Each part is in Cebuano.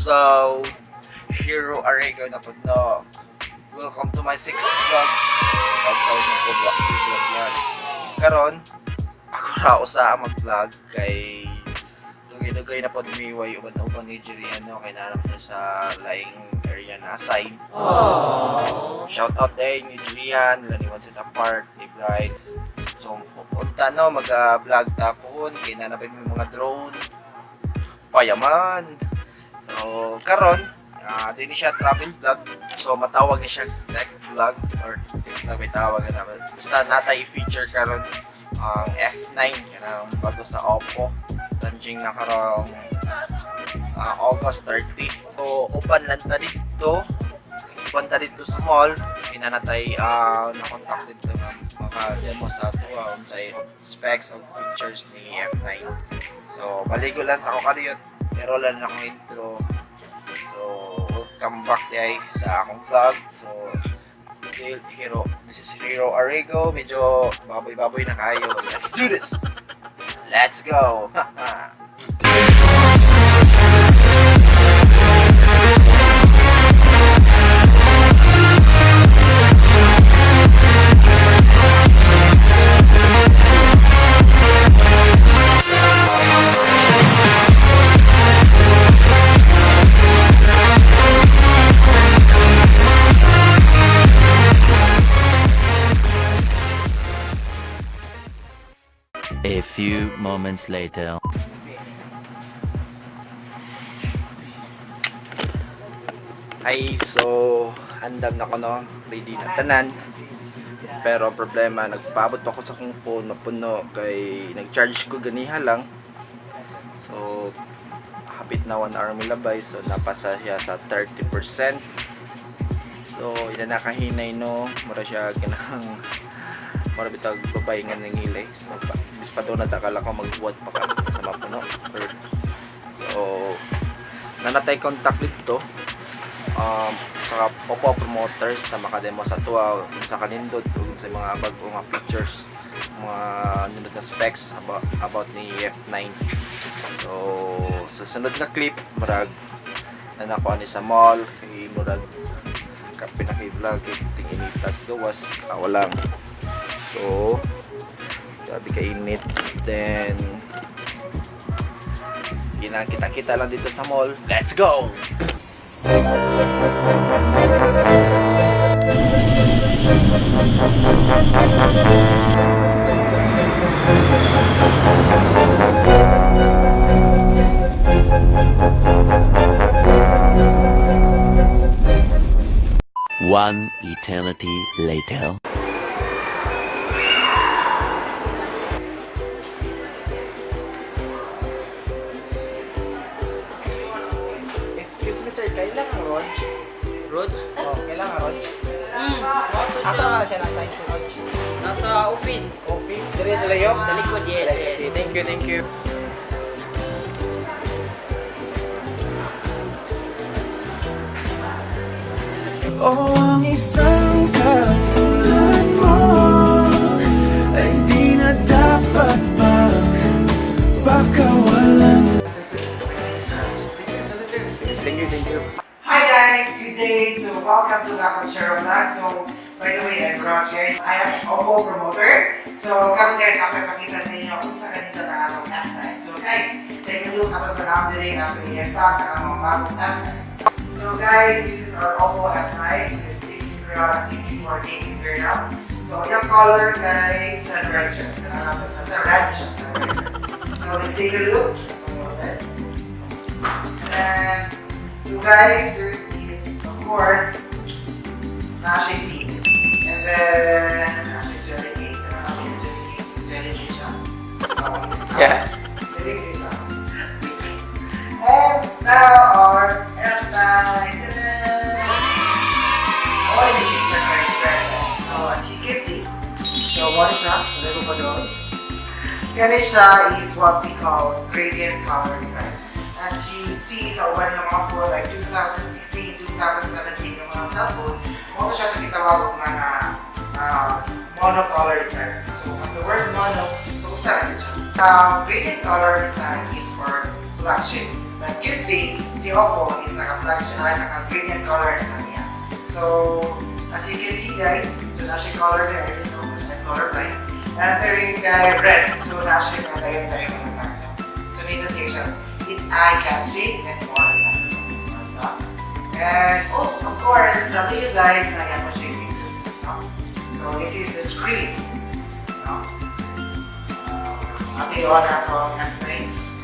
So, Hero Arego na po, no. Welcome to my sixth vlog. Tawag na po vlog, vlog, vlog. Karon, ako ra usa ang mag-vlog kay dugay-dugay na pod miway uban-uban ni Jerian, no, kay naa naman sa laing area na aside. So, shout out eh ni Jerian, nila ni One Set Apart, ni Bright. So, punta no, mag-vlog tapon kay naa na pa yung mga drone. Payaman. So, karon, din siya travel vlog. So, matawag ni siya tech vlog or tech vlog may tawag na. Basta natay feature karon ang F9 kanang bago sa Oppo. Launching na karong August 30. So, open lang ta dito. Open ta dito sa mall. Pinanatay na-contact dito nga maka-demo sa ato unsay specs of features ni F9. So, maligo lang sa ako kariyot. Pero lang akong intro. So, welcome back day sa akong vlog. So, still Hero. This is Hero Arego. Medyo baboy-baboy na kayo. Let's do this! Let's go! A few moments later. Hi, so andam na ko, no, ready na tanan. Pero ang problema, nagpaabot pa ako sa akong phone, mapuno kay nag-charge ko ganiha lang. So hapit na 1 hour milabay, so napasa siya sa 30%. So ila nakahinay no, mura siya kanang mura bitaw babay nga nangilay. So pa, bis pa doon natakala ko magbuhat pa ka sa mapuno. So nanatay contact dito sa Oppo promoters sa makademo sa tuwa sa kanindot ug sa mga bag-o nga features, mga nindot na specs about ni F9. So sa sunod nga clip, murag na nakuha ni sa mall kay murag kape na kay vlog kay ting initas gawas walang. So grabe ka init. Then sige na, kita-kita lang dito sa mall. Let's go! One eternity later. Excuse me sir, kailangan Rog? Rog? Oh, kailangan Rog? Auto Asa siya. na siya nasa si Rog? Nasa office. Office, dire layo. Sa likod, yes. Thank you, thank you. O ang isang katulad mo ay di na dapat pang pakawalan. Thank you, thank you. Hi guys, good day. So welcome to La Conchero Vlog. So by the way, I'm Roger. I am Oppo promoter. So karon guys, ako ipakita sa inyo kung sa kanito na atong F9. So guys, take a look at the around today ang i-unbox ang mga bagong F9. So guys, this is our Oppo F9 with 64 gig internal. So yung color guys, sunrise siya. Nasa red siya. Sunrise siya. So let's take a look. And so guys, there's course, naa siya pink. And then, naa siya jelly cake. Ano siya jelly cake? Jelly cake siya. Jelly cake siya. And now, our F9. Ta-da! Oh, this is the first present. So, as you can see, so what is siya? Sabi ko pa doon. Kani siya is what we call gradient color design. As you see sa uban ng mga phone like 2016, 2017 yung mga cellphone, mao siya ito gitawag og mga monocolor design. So, ang the word mono, so usa ra gyud siya. Gradient color design is for flagship. But good thing, si Oppo is naka-flagship, ay, naka-gradient color na niya. So, as you can see, guys, ito na siya color there. I didn't know because I'm colorblind. And there yung kay red. So, na siya yung tayo mga tayo. So, nindot kayo siya. It's eye-catching and more desirable. And, oh, of course, sabi you guys na yan mo siya yung no? So, this is the screen. No? Ate, on ako F9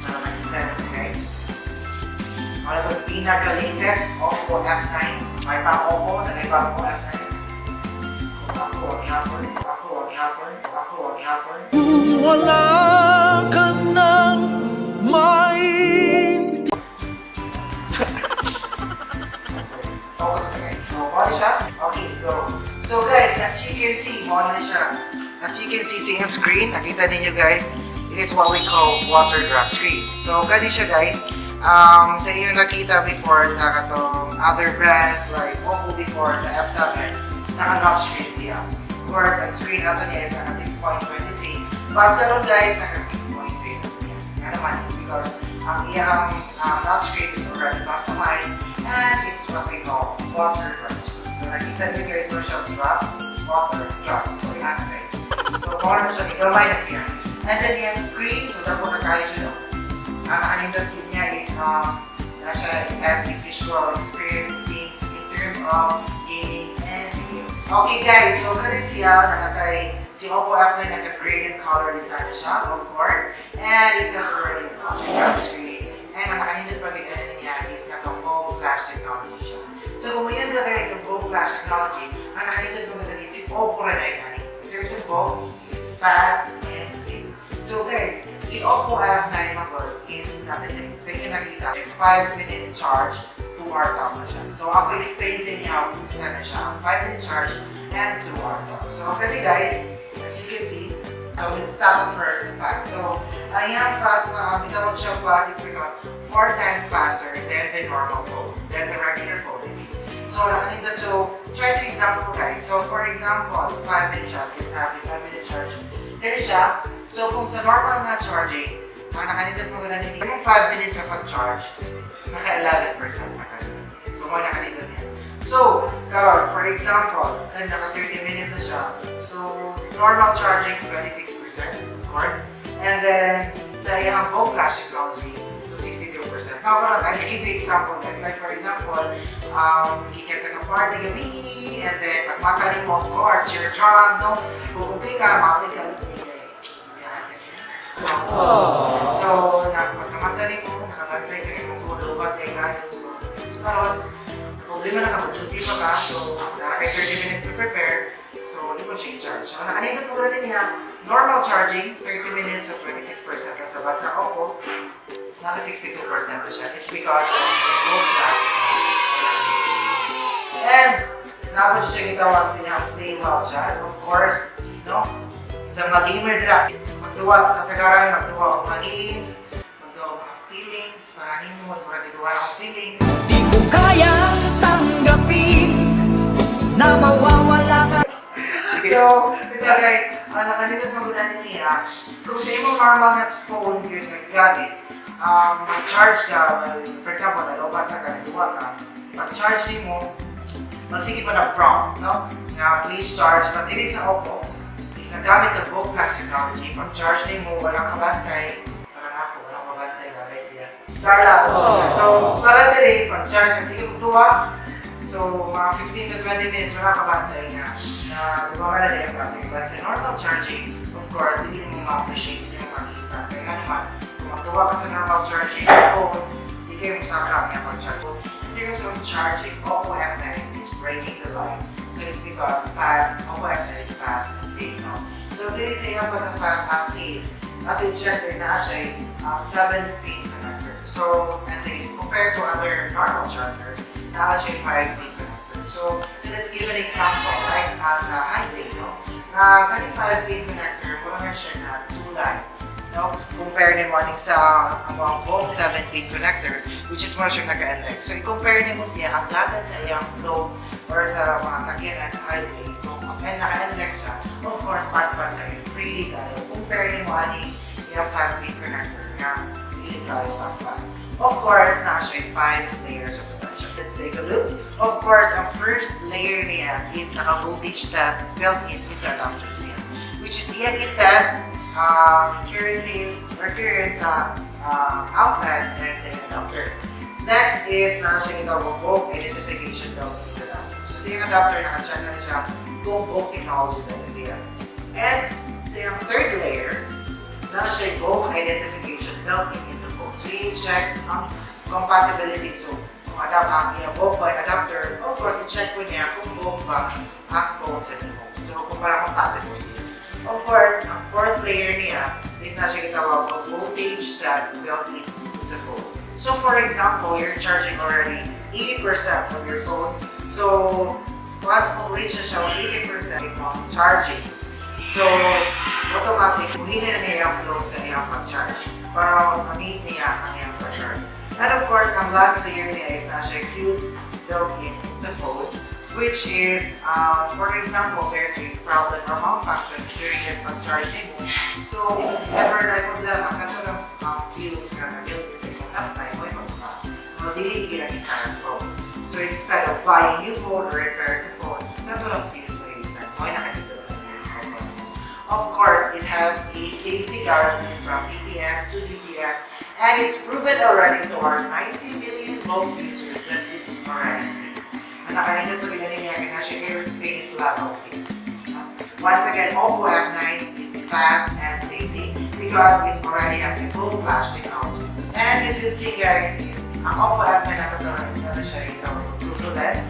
para makita niyo, guys. Ano ito, pinaka-latest Oppo F9. May pang Oppo na may bago F9. So, ako ang ihapon, ako ang ihapon, ako ang ihapon. Kung wala ka nang main So, focus na, guys. So, mao siya. Okay, go. So guys, as you can see, mao na siya. As you can see sa inyong screen, nakita ninyo, guys, it is what we call water drop screen. So, gani siya, guys. Sa inyong nakita before sa katong other brands like Oppo before sa F7, naka-notch screen siya. Of course, ang screen natin niya is naka 6.23. But karon, guys, naka 6.3 na siya. Nga naman, it's because ang iyang notch screen is already customized and it's what we call water drop screen. So nakita niyo, guys, mo siya drop, water drop. So yan, guys. So more na siya, gamay na siya. And then yung screen, so dako na kayo siya, no? Ang nakanindot din niya is na siya, it has a visual experience in terms of gaming and video. Okay guys, so ganun siya, nakatay si Oppo F9, naka-gradient color design siya, of course. And it has already water drop screen. And ang nakanindot pa gid niya is naka-full flash technology siya. So kung mayan ka, guys, ang full flash technology, ang nakanindot mo na si Oppo rin ay kani. In terms of VOOC, it's fast and simple. So guys, si Oppo F9 mga is nasa sa inyo nakita, 5-minute charge, 2 hour talk na siya. So ako explain sa inyo kung saan na siya, ang 5-minute charge and 2 hour talk. So okay guys, as you can see, so let's tackle first the fast. So, ang iyang fast na, bitawag siya fast, it's because 4 times faster than the normal phone, than the regular phone. So, nakaninda, so, try to example, guys. So, for example, 5-minute charge, let's have a 5-minute charge. Kaya siya, so kung sa normal na charging, ang nakanindot mo ganun, yung 5 minutes na pag-charge, naka 11% na ka. So, mo nakanindot niya. So, karon, for example, kan naka 30 minutes na siya. So, normal charging, 26%, of course. And then, sa iyang VOOC Flash technology, so 62%. Now, karon, I'll give you example, guys. Like, for example, gikan ka sa party gabi, and then, pag matali mo, of course, you're drunk, no? Kung okay ka, maoy ka, yan, so, na, pagkamatali mo, nakabantay ka, yung lobat kay kayo. So, karon, problema na ka, mag-duty pa ka, so, nara kay 30 minutes to prepare, so, hindi mo siya i-charge. So, nakanindot mo rin niya, normal charging, 30 minutes at 26% lang sa sa Oppo, nasa 62% na siya. It's because of the VOOC flash. And, dapat siya gitawag sa inyong play well siya. Of course, no? Sa mga gamer dira, magduwa sa kasagaran, magduwa og mga games, magduwa og mga feelings, para nimo, murag giduwa akong feelings. Di ko kayang tanggapin na mawawala ka. So, ito guys, ang nakanindot mo gud niya, kung sa imong normal na phone yun naggamit, mag-charge ka, well, for example, nalobat ka, nagduwa ka, pag-charge nimo, magsige pa na prompt, no? Nga, "Please charge," but dili sa Oppo, if nagamit ka VOOC Flash technology, pag-charge nimo, walang kabantay, parang ako, walang kabantay, guys siya. Char lang. So, para dili, pag-charge ka, sige magduwa, so, mga 15 to 20 minutes, wala ka bantay nga na duwa ka na din ang battery. But sa normal charging, of course, hindi mo ma-appreciate, hindi mo makita. Kaya nga naman, kung magduwa ka sa normal charging phone, hindi kayo musaka nga pag-charge. In terms of charging, Oppo F9 line. So it's because fast, Oppo F9 is fast and safe, no? So diri sa iyang pagka-fast at safe, ato i-check rin naa siya 7-pin connector. So, and then compared to other normal charger, naa siya 5-pin connector. So, let's give an example, like as a highway, no? Na kaning 5-pin connector, wala na siya na 2 lines. No? Compare nimo aning sa among VOOC 7-pin connector, which is more siya naka-NLEX. So, i-compare nimo siya ang dagan sa iyang flow or sa mga sakyanan sa highway, kung and naka-NLEX siya, of course, paspas kayo, freely kayo. Compare nimo ani iyang 5-pin connector nga dili kayo paspas. Of course, naa siya 5 layers of protection. Let's take a look. Of course, ang first layer niya is naka-voltage test built-in into adapters niya, which is iyang i-test currently or current sa outlet and the adapter. Next is naa siya itawag VOOC identification built-in adapter. So sa iyang adapter, naka-check na siya kung VOOC technology na siya. And sa iyang third layer, naa siya VOOC identification built-in into phone. So i-check ang compatibility. So kung adapt ang iyang VOOC by adapter, of course, i-check ko niya kung VOOC ba ang phone sa imo. So kung para compatible siya. Of course, ang fourth layer niya is naa siya gitawag og voltage that built into the phone. So for example, you're charging already 80% of your phone. So once mo reach na siya 80% of charging, so automatic, muhina na niya ang flow sa iyang pag-charge para ma-meet niya ang iyang pag-charge. And of course, ang last layer niya is naa siya fuse built-in the phone, which is, for example, there's a problem or malfunction during the pag-charge nimo. So, ever na problema, kato ng fuse nga na built-in sa imong F9, mo yung dili gid ang entire phone. So, instead of buying new phone or repair sa phone, kato lang fuse mo yung mo nakadito. Of course, it has a safety guarantee from ppm to dpm, and it's proven already to our 90 million VOOC users that it's already safe. Ang nakanindot to niya kaya siya aerospace level safe. Once again, Oppo F9 is fast and safety because it's already have the full flash technology. And the good thing, guys, is ang Oppo F9 na na siya ito Google Lens,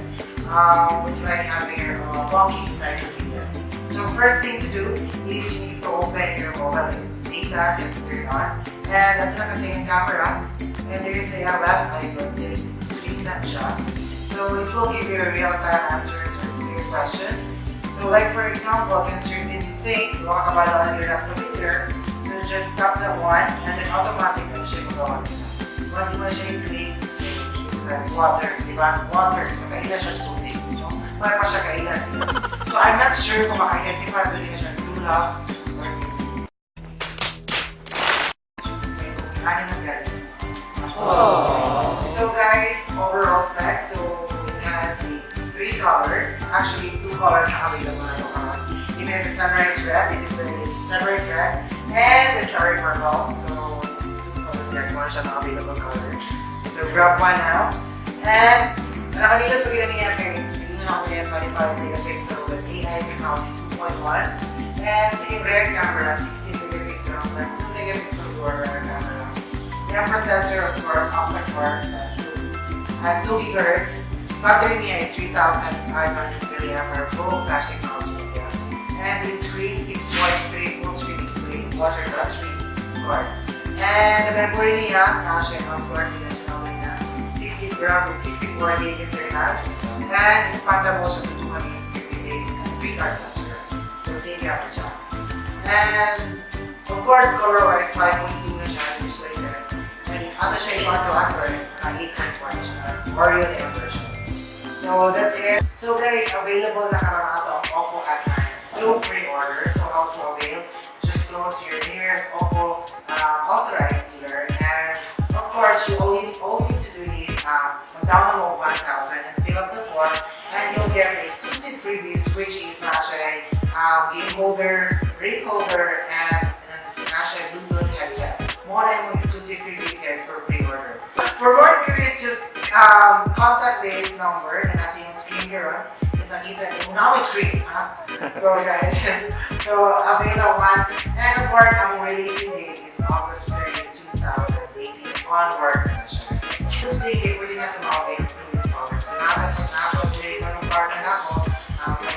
which like having your walking inside your video. So first thing to do is you need to open your mobile data and turn on. And ito na kasi yung camera. And there is a left icon. Click na siya. So it will give you real-time answers to your question. So like for example, can certain thing, baka kabalo you're not familiar, so just tap that one and then automatic na siya magawa sa. Once mo siya i-click, like water, di ba? Water. So kaila siya sa tubig. No? Para pa siya kaila. So I'm not sure kung maka-identify doon niya siya dula or ano na gano'n. So guys, overall specs, so it has the three colors. Actually, two colors na available na ito karon. It has a sunrise red, this is the sunrise red, and the starry purple. So, it's two colors there. Kung ano siya na available color. So, grab one now. And, nakalilot ko rin niya kay, hindi na ako niya 25 megapixel with AI technology 2.1. And sa rear camera, 16 megapixel plus 2 megapixel dual rear camera. Yung processor, of course, octa-core at 2 GHz. Battery niya ay 3,500 mAh full flash technology siya. And the screen, 6.3 full screen display, water touch screen, of course. And the memory niya, siya, of course, yun siya naman niya, 16 gram with 64 gig internal. And expandable siya to 256 and 3 card slot. So, same yapon siya. And, of course, color-wise, 5.2 na siya, which is latest. And ano siya yung to Android, 8.1 siya, Oreo na version. So, that's it. So, guys, available na karon ato ang Oppo F9 through pre-order. So, how to avail? Just go to your nearest Oppo authorized dealer. And, of course, you all you need to do is mag-download mo 1,000 and fill up the form and you'll get the exclusive freebies, which is naa siya game holder, ring holder, and naa siya Bluetooth headset. Mao na yung exclusive freebies, guys, for pre-order. For more inquiries, just contact this number na nasa yung screen karon. If nakita niyo, now screen, ha? So guys, so available one. And of course, ang releasing date is August 30, 2018 onwards na siya. Good thing, eh, pwede na ito ma-avail through installment. So, nakapag-play ko ng partner na ako,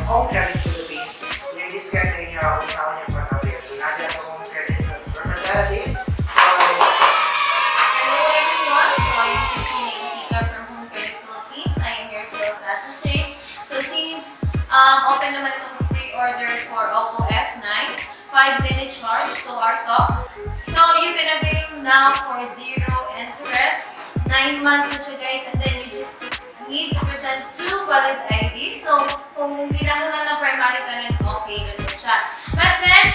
Home Credit Philippines. I-discuss sa inyo kung saan yung pag-avail. So, nandiyan ang Home Credit representative. So, Hello everyone! So I am Christina Intika from Home Credit Philippines. I am your sales associate. So since open naman itong pre-order for Oppo F9, 5-minute charge to our talk. So you can avail now for zero interest. 9 months na siya, guys, and then you just need to present two valid IDs. So kung kinahanglan ng primary tanin, okay na to siya. But then,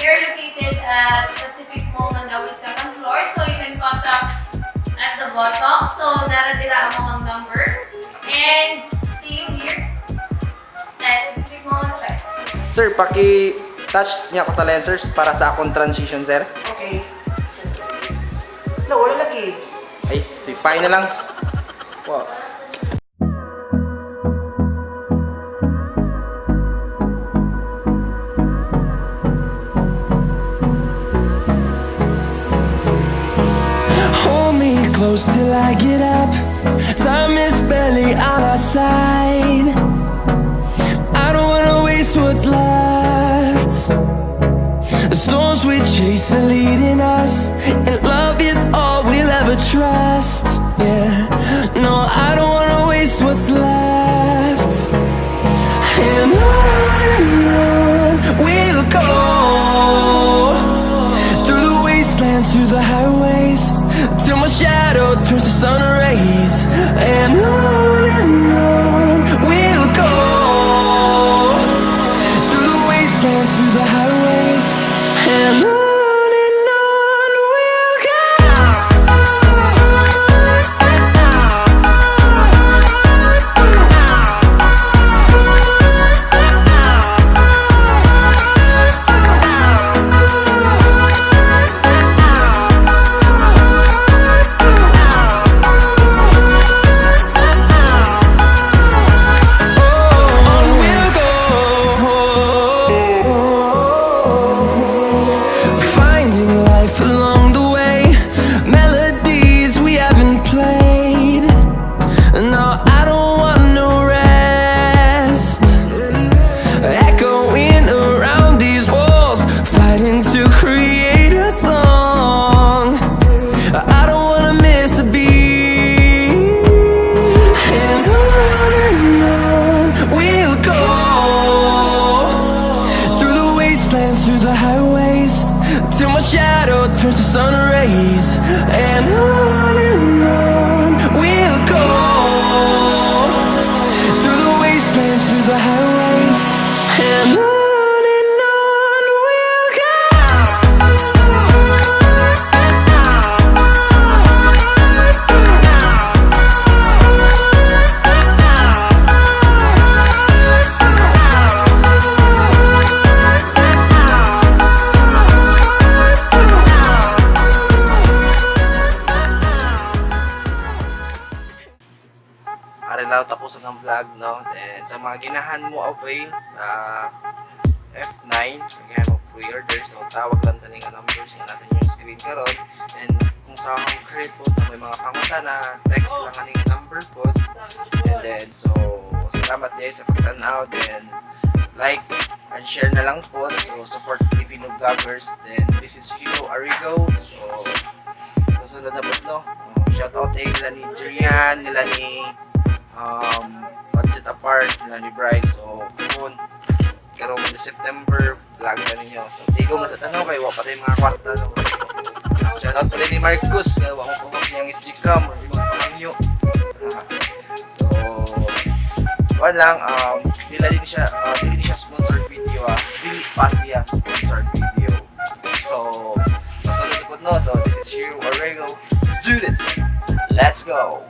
we are located at Pacific Mall, Mandaue, second floor. So you can contact at the bottom. So naradila ang mga number. And see you here at Pacific Mall, Mandaue. Sir, paki-touch niya ko sa lens, sir, para sa akong transition, sir. Okay. No, wala lagi. Ay, si Pai na lang. Wow. Hold me close till I get up. Time is barely on our side. I don't wanna waste what's left. The storms we chase are leading us, and love is all we'll ever trust. Yeah, no, I don't wanna waste what's left. And on we'll go through the wastelands, through the highways, till my shadow turns to sun rays. And on we'll go through the wastelands, through the highways, and on we'll go. On we'll go, finding life along the way, melodies we haven't played. No, I don't want no rest. Echoing around these walls, fighting to create a song. I don't wanna miss a beat. And on we'll go through the wastelands, through the highways, till my shadow turns to sun rays. And on we'll go through the wastelands, through the highways, and on we'll go. Ari lang tapusan ng vlog, no? Then, sa mga ginahan mo avail sa F9, ginahan mo pre-order, so tawag lang taning ang numbers nga natin yung screen karon. And kung sa akong credit po, na may mga pangutana, text lang aning number po. And then, so, salamat din sa pagtanaw. Then, like and share na lang po. So, support Filipino vloggers. Then, this is Hero Arigo. So, susunod na po, no? Oh, shout out din nila ni Julian, nila ni Budget Apart, nila ni Bryce. So, kung karong September, vlog na ninyo. So, tigom na sa tanaw kayo, wa pa tayo mga kwarta. No? Shout out ulit ni Marcus, na wa mo pumag niyang SG Cam or ibang pangyo. Ah, so, wala lang, dili din siya sponsored video, ah. Dili pa siya sponsored video. So, masunod po, no? So, this is Shiro Orego. Let's do this! Let's go!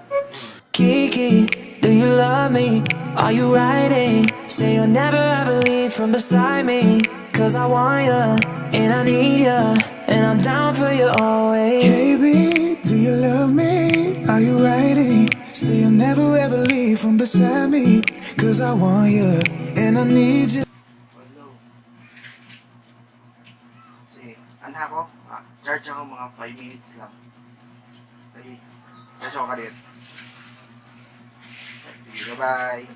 Kiki, do you love me? Are you riding? Say you'll never ever leave from beside me. 'Cause I want you, and I need you, and I'm down for you always. Baby, do you love me? Are you riding? Say you'll never ever leave from beside me. 'Cause I want you and I need you. Follow. Sige, anak ko, ah, charge ako mga 5 minutes lang. Lagi. Charge ako kalit. Sige, bye-bye.